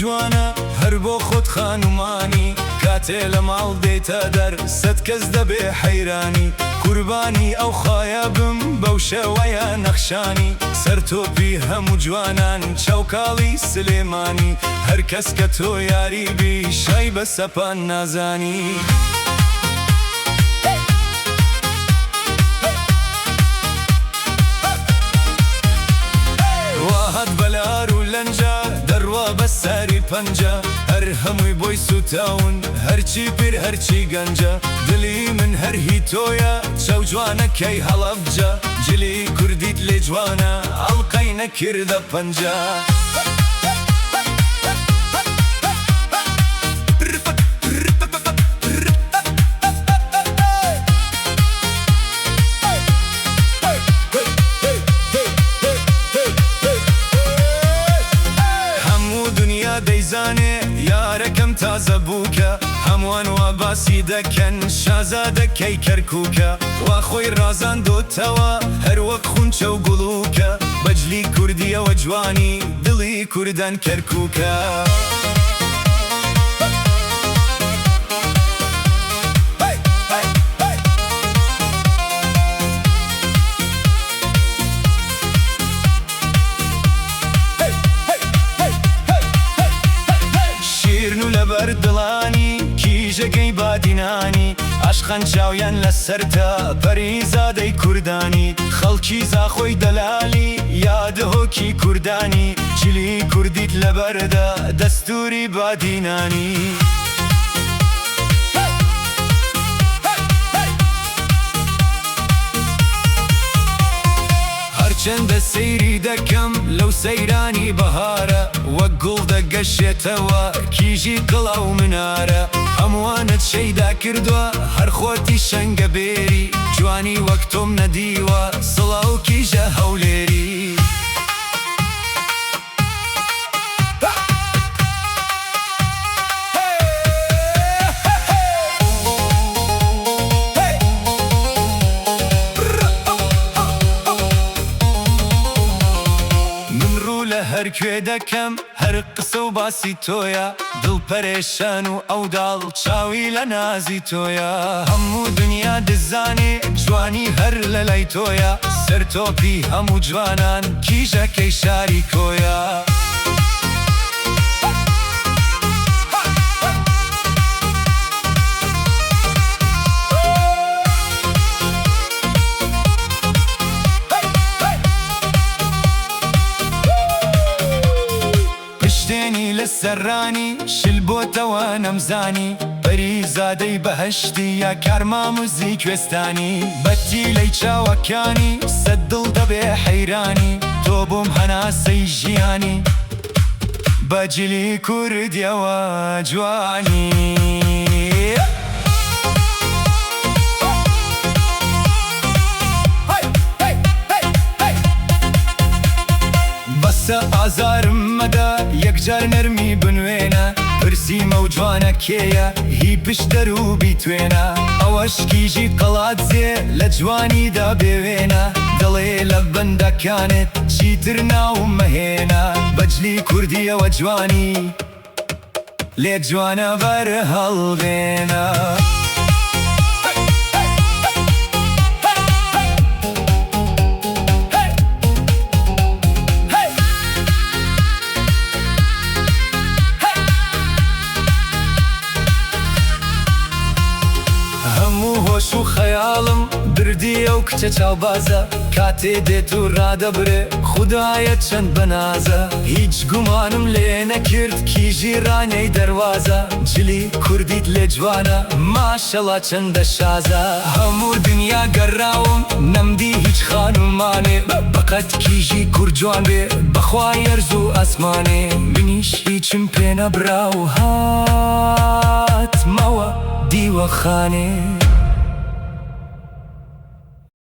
جوانە هەر بۆ خۆت خانومانی، کاتێ لە ماڵ دێیتە دەر سەد کەس دەبێ حەیرانی. قوربانی ئەو خوایە بم بەو شێوەیە نەخشانی، سەر تۆپی هەموو جوانان چاوکاڵی سلێمانی. هەر کەس کە تۆ یاری بی شای بە سەپان نازانی. وا هات بەلار و لەنجە دەڕوا بە سەری پەنجە، هەر هەمووی بۆی سووتاون هەرچی پیر هەرچی گەنجە. دلی من هەر هی تۆیە چاو جوانەکەی هەڵەبجە، جلی کوردیت لێ جوانە ئەڵقەی نەکردە پەنجە. هەموو دنیا دەیزانێ یارەکەم تازە بووکە، هەمووان وا باسی دەکەن شازادەکەی کەرکووکە. وا خۆی ڕازاندۆتەوە هەر وەک خونچە و گوڵووکە، بەجلی کوردیەوە جوانی دڵی کوردان کەرکووکە. شیرن و لەبەر دڵانی کیژەکەی بادینانی، عەشقان چاویان لەسەرتە پەریزادەی کوردانی. خەڵکی زاخۆی دەلالی یا دهۆکی کوردانی، جلی کوردیت لەبەردە دەستوری بادینانی. هەرچەندە سەیری دەکەم لەو سەیرانی بەهارە، وەک گوڵ دەگەشێتەوە کیژی قڵا و منارە. هەمووانت شەیدا کردووە هەر خۆتی شەنگە بێری، جوانی وەک تۆم نەدیوە سڵاو کیژە هەولێری. من ڕوو لە هەر کوێ دەکەم هەر قسە و باسی تۆیە، دڵ پەرێشان و ئەوداڵ چاوی لە نازی تۆیە. هەموو دنیا دەزانێ جوانی هەر لە لای تۆیە، سەر تۆپی هەموو جوانان کیژەکەی شاری کۆیە. پشتێنی لە سەرانی شل بۆتەوە نەمزانی، پەریزادەی بەهەشتی یا کارمامزی کوێستانی. بەتیلەی چاوەکانی سەد دڵ دەبێ حەیرانی، تۆ بووم هەناسەی ژیانی بە جلی کوردیەوە جوانی. بەسە ئازارم مەدە یەکجار نەرمی بنوێنە، پرسیمە و جوانە کێیە هی پشتەر و بیتوێنە. ئەوەش کیژی قەڵادزێ لە جوانیدا بێوێنە، دەڵێ لە بەندەکانت چیتر ناوم مەهێنە. بەجلی کوردیەوە جوانی لێ جوانە بەر هەڵبێنە. هەموو هۆش و خەیاڵم بردی ئەو کچە چاوبازە، کاتێ دێت و ڕادەبرێ خودایە چەند بەنازە. هیچ گومانم لێ نەکرد کیژی ڕانەی دەروازە، جلی کوردیت لێ جوانە ماشەڵا چەندە شازە. هەموو دنیا گەڕاوم نەمدی هیچ خانومانێ، بەقەت کیژی کورد جوان بێ بەخوا یەرز و ئاسمانێ. منیش هیچم پێ نەبرا و هاتمەوە دیوەخانێ.